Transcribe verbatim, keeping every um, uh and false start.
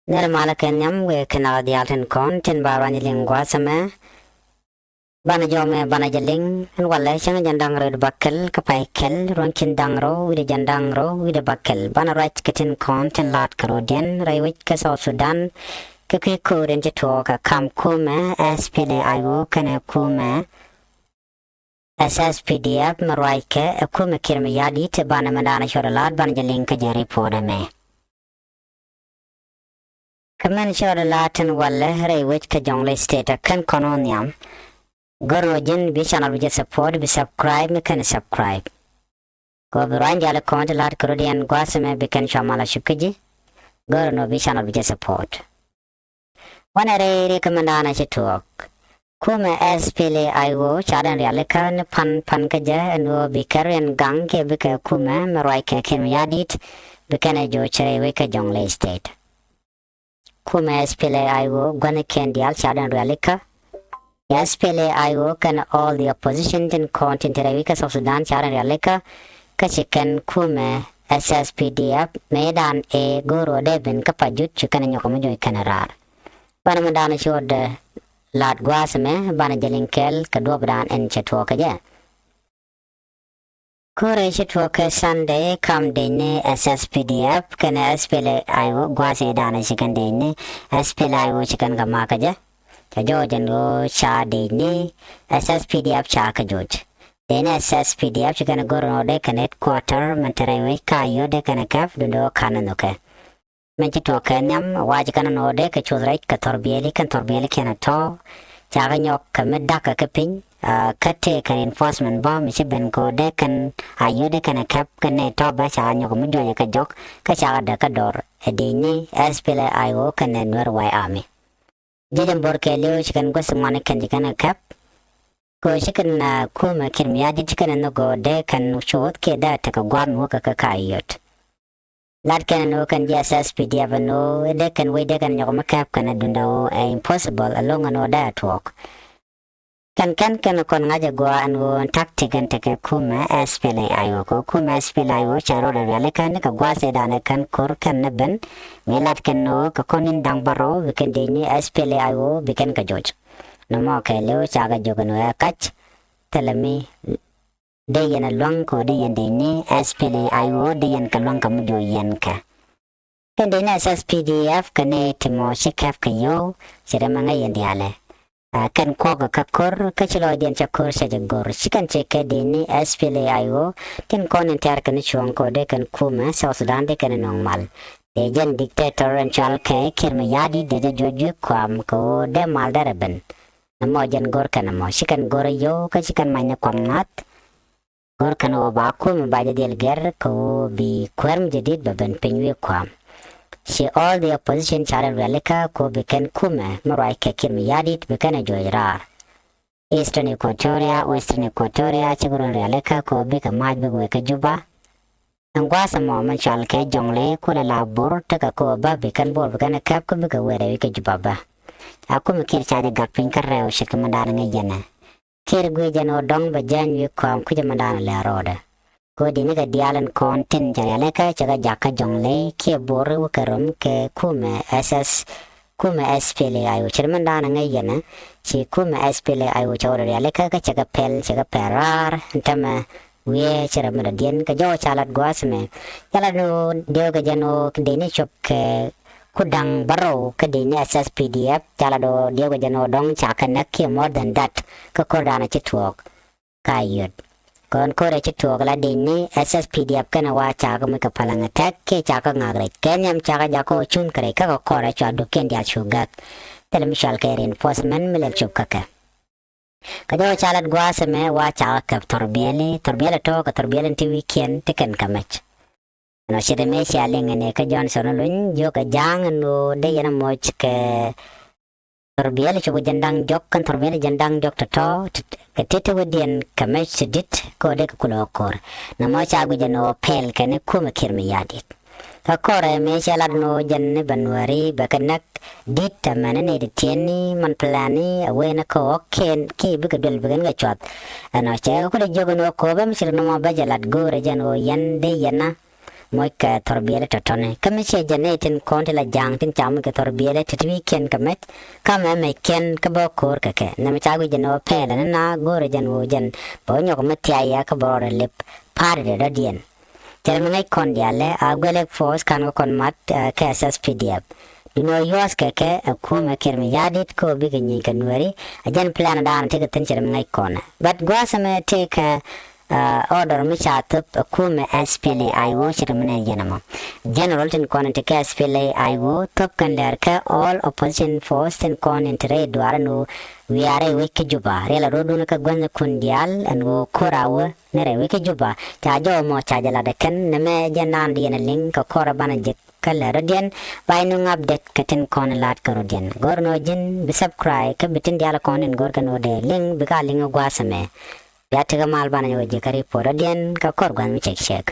Nɛr malä kɛ nhiam wëë kɛ nak diaal tin kɔn tin ba ruany liŋ gua̱a̱th ɛmɛ. Banɛ jɔmɛ banɛ jɛ liŋ ɛn walɛ cäŋ jɛn da̱ŋ rɛw wi̱cdɛ bäkɛl kä pay kɛl ruɔ̱n cin da̱ŋ rɛw wi̱cdɛ jɛn da̱ŋ rɛw wi̱cdɛ bäkɛl. Banɛ ruac kɛ tin kɔn tin la̱t kɛ rɔ̱diɛn rɛy wec kä South Sudan. Kɛ kui̱ ko̱o̱r in ci tuɔɔk kɛ kam kumɛ S P L A I O kɛnɛ kumɛ S S P D F mɛ ruac kɛ ɛ kumɛ Kiir Mayardit. Banɛ mɛ da̱a̱n cɔt ɛ la̱t banɛ jɛ liŋ kä jɛ report ɛmɛ. Kä mɛn cɔt ɛ la̱t tin walɛ rɛy wec kä Jonglei State ɛ kɛn kɔn wä nhiam. Gör nɔ ji̱n bi channel bi jɛ support, bi subscribe mi kɛn subscribe. Kɛ ɣöö bi ruany diaal kɔn ti la̱t kɛ rɔ̱diɛn gua̱a̱th ɛmɛ bi kɛn cua mal a cup kä ji̱. Gör nɔ bi channel bi jɛ support. Wanɛ rɛy ri kä mɛn da̱a̱n a ci tuɔɔk. Kumɛ S P L A I O ca dɛn rialikä ni pan pan kä jɛ ɛn ɣöö bi kɛ riɛn gaŋ kiɛ bikɛ kumɛ mɛ ruac kɛ Kiir Mayardit bi kɛn ɛ joc rɛy wec kä Jonglei State. Kumɛ S P L A I O gua̱nikiɛn diaal ca dɛn rialikä. S P L A I O kɛnɛ all the opposition tin kɔn tin te rɛy wec kä South Sudan ca dɛn rialikä. Kä ci kɛn kumɛ S S P D F mëë da̱a̱n ɛ go̱o̱r ɣöö dee ben kä Pajut cu kɛn ɛ nyɔk mi joc kɛn ɛ raar. Banɛ mɛ da̱a̱n ci ɣöö dee la̱t gua̱a̱th ɛmɛ banɛ jɛ liŋ kɛɛl kɛ duɔ̱ɔ̱p da̱a̱n ɛn cɛ tuɔɔk kɛ jɛ. Ko̱rɛ ci tuɔɔk kɛ Sunday kam dec ni S S P D F kɛnɛ S P L A I O gua̱a̱th ëë da̱a̱n ci kɛn dec ni S P L A I O ci kɛn kɛ makä jɛ. Cɛ jɔɔc ɛn ɣöö ca dec ni S S P D F ca kɛ joc. Dec ni S S P D F ci kɛn go̱r ɛn ɣöö dee kɛn headquarter mɛn te rɛy wec ka yio̱t dee kɛn kɛp duundɛ ɣöö ka̱n ni nhökɛ. Mɛn ci tuɔɔk kɛ nhiam wac kɛn ɛn ɣöö dee kɛ cuth rɛc kɛ thɔrbiɛli kɛn thɔrbiɛli kiɛn ɛ tɔ̱. Cakɛ nyɔk kɛ mi da̱kä kä piny. Kä tëë kɛ reinforcement bä mi ci ben kɛ ɣöö dee kɛn a yio̱t dee kɛn ɛ kɛp kɛn nɛy tɔ̱ bä cakɛ nyɔk mi juɔcɛ kɛ jɔk. Kä cakɛ däk kä dɔr ɛ dec ni S P L A I O kɛnɛ Nuer White Army. Ji̱ jɛ bo̱r kɛɛliw ci kɛn guäth ŋuan kɛn ci kɛn ɛ kɛp. Kɛ ɣöö ci kɛn kumɛ Kiir Mayardit ci kɛn ɛ nhök ɣöö dee kɛn cuth kiɛ dee tekɛ gua̱a̱th mi wä kɛ kɛ ka yio̱t. Lat kɛn ɛn ɣöö kɛn ji̱ S S P D F ɛn ɣöö dee kɛn wec dee kɛn nyɔk mi kɛp kɛn ɛ duundɛ ɣöö ɛ impossible ɛlɔ̱ŋ ɛn ɣöö dee ɛ tuɔɔk. Kɛn kɛn kɛn kɔn ŋa̱c ɛ gɔaa ɛn ɣöö ɛn tactic ɛn tekɛ kumɛ S P L A I O kɛ kumɛ S P L A I O cɛ rɔɔdɛ rialikä ni kɛ gua̱a̱th ëë da̱a̱n ɛ kɛn ko̱r kɛn ni ben. Mi lat kɛn ɣöö kɛ kɔn in da̱ŋ bärɔw bi kɛn dec ni S P L A I O bi kɛn kɛ joc. Nɔmɔ kɛɛliw cakɛ jiök ɛn ɣöö ɛ kac thilɛ mi dee yɛn ɛ luäŋ kɛ ɣöö dee yɛn dec ni S P L A I O dee yɛn kɛ luäŋ kɛ mi joc yɛn kɛ. Kɛn dec ni S S P D F kɛ ni ti mɔ ci kɛp kɛ yio̱w ci rɛm ɛ ŋäc yɛn diaalɛ. Ɛ kɛn kuɔk kä ko̱r kä ci lɔcdiɛn cɛ ko̱r cɛ jɛ go̱r ci kɛn cɛ kɛ dec ni S P L A I O. Tin kɔn in tɛ̈r kɛn cuɔ̱ɔ̱ŋ kɛ ɣöö dee kɛn kumɛ South Sudan dee kɛn nɔŋ mal. Dee jɛn dictator ɛn cɔal kɛ Kiir Mayardit dee jɛ juɔc juëc kuam kɛ ɣöö dee mal derɛ ben. Nɔmɔ jɛn go̱r kɛn ɛmɔ ci kɛn go̱r ɛ yio̱w kä ci kɛn mac ni kuam ŋa̱th. Go̱r kɛn ɣöö ba kumɛ ba jɛ dhil gɛr kɛ ɣöö bi kuäär mi jɛ di̱t bɛ ben piny wi̱i̱ kua̱m. Ci all the opposition ca rɛl rialikä kɛ ɣöö bi kɛn kumɛ mi ruac kɛ Kiir Mayardit bi kɛn ɛ juɔc raar. Eastern Equatoria, Western Equatoria cikɛ run rialikä kɛ ɣöö bikɛ mac bikɛ wek kä Juba. Ɛn gua̱a̱th ɛmɔ mɛn cɔal kɛ Jonglei kulɛ la Bor tekɛ kɛ ɣöö bä bi kɛn Bor bi kɛn ɛ kɛp kä bikɛ wek rɛy wec kä Juba bä. Ca kumɛ Kiir ca jɛ gak piny kä rɛw ci kɛ mɛn da̱a̱n ŋäc yɛn ɛ. Kiir guic jɛn ɣöö dɔ̱ŋ bɛ jääny wi̱i̱ kɔam kui̱cä mɛn da̱a̱n lɛ rɔɔdɛ. Kɛ ɣöö di̱nikä diaal ɛn kɔn tin cɛ rialikä cɛ kɛ jakä Jonglei kiɛ Bor wä kɛ röm kɛ kumɛ S S, kumɛ S P L A I O. Cɛ mɛn da̱a̱n ŋäc yɛn ɛ ci kumɛ S P L A I O cɛ wä rialikä kä cɛ kɛ pɛl, cɛ kɛ pɛl raar ɛn tämɛ wiee cɛ rɛ mi dɔ̱diɛn kɛ jɔw ca lat gua̱a̱th mɛ. Ca lat ni ɣöö diɛw kɛ jɛn ɣöö dee ni cop kɛ ku da̱ŋ bärɔw kä dec ni S S P D F ca la do̱ diɛw kɛ jɛn ɣöö dɔ̱ŋ ca kɛ näk kiɛ more than that kä ko̱r da̱a̱n a ci tuɔɔk. Ka yöt kɔn ko̱r a ci tuɔɔk la dec ni S S P D F kɛnɛ wa ca kɛ muc kɛ palaŋ attack kiɛ ca kɛ ŋa̱k rɛc kɛ nhiam ca kɛ jakä ɣöö cuŋ kɛ rɛc kä kɛ kɔr a cua duɔ̱kiɛn diaal cu gak. Thilɛ mi cɔal kɛ reinforcement mi lɛl cop kä kɛ. Kɛ jɔw ca lat gua̱a̱th ɛmɛ wa ca kɛ käp thɔrbiɛli, thɔrbiɛli tɔ̱ kɛ thɔrbiɛli ti wi̱i̱kiɛn ti kɛn kɛ mɛc. Ɛn ɔ ce̱t ɛmɛ cia liŋ ɛn ɛ kä Johnson Oluny jiök ɛ ja̱a̱ŋ ɛn ɣöö dee yɛn ɛ moc kɛ thɔrbiɛl cop kɛ jɛn da̱ŋ jɔk kɛn thɔrbiɛl jɛn da̱ŋ jɔk tɔ̱tɔ̱ kɛ ti̱ti̱ wädiɛn kɛ mɛc ti di̱t kɛ ɣöö dee kɛ kulɛ ɣä ko̱r. Nɔmɔ ca guic ɛn ɣöö pɛl kɛn i̱ kumɛ Kiir Mayardit. Kä kɔrɛ mëë cɛ lat ɛn ɣöö jɛn i̱ bɛ nuääri bɛ kɛ näk di̱t ɛmɛn i̱ nɛy ti tiɛɛni man plani ɛ wen kä ɣɔ̱kiɛn kiɛ bikɛ duel bikɛn kɛ cuath. Ɛn ɔ cɛ kɛ kulɛ jiök ɛn ɣöö ko̱o̱pɛ mi ci ri nɔmɔ bä jɛ lat go̱o̱rɛ jɛn ɣöö yɛn dee yɛn na moc kɛ thɔr biɛlɛ tɔ̱tɔ̱ni. Kä mi ciɛ jɛn nɛy tin kɔn ti la ja̱a̱ŋ tin ca moc kɛ thɔr biɛlɛ ti ti wi̱i̱kiɛn kɛ mɛc, kä mɛ mɛckiɛn kä bä ko̱o̱r kɛ kɛ. Nɛmɛ ca guic jɛn ɣöö pɛlɛ ni na go̱o̱rɛ jɛn ɣöö jɛn bɛ wä nyɔk mi thia̱a̱c yɛ kä bɛ rɔɔdɛ lip pa̱a̱tdɛ dɔ̱diɛn. Cɛ rɛ mi ŋäc kɔn diaalɛ a guɛlɛ force ka̱n kä kɔn mat kɛ S S P D F. Duundɛ ɣöö yuɔ̱ɔ̱th kɛ kɛ ɛ kumɛ Kiir Mayardit kä ɣöö bikɛ nyieny kɛ Nuääri. Ɛ jɛn plan daanɔ tekɛ thi̱n cɛ rɛ mi ŋäc kɔn. But gua̱a̱th ɛmɛ tekɛ order mi ca thöp ɛ kumɛ S P L A I O cɛ rɛ mi nɛ yɛn ɛmɔ. General tin kɔn in ti kɛ S P L A I O thöp kɛn lɛr kɛ all opposition force tin kɔn in ti rɛy duaar ɛn ɣöö wiaarɛ wec kä Juba. Riɛl a ro̱o̱dun kä guänh kun diaal ɛn ɣöö ko̱r a wä ni rɛy wec kä Juba. Ca jɔw mɔ ca jɛ lat ɛ kɛn nɛmɛ jɛ naan di yɛn ɛ liŋ kɛ kɔr ɛ banɛ jek kä lɛ rɔ̱diɛn. Ba inɔ ŋap det kɛ tin kɔn ɛ laat kɛ rɔ̱diɛn. Go̱r nɔ ji̱n bi subscribe kä bi tin diaal kɔn in go̱r kɛ nɔ dee liŋ bi ka liŋ ɛ gua̱a̱th ɛmɛ. Bia tekɛ mal banɛ jɛ wä jek kä report rɔ̱diɛn kɛ kɔr gua̱nh mi cɛk cɛk.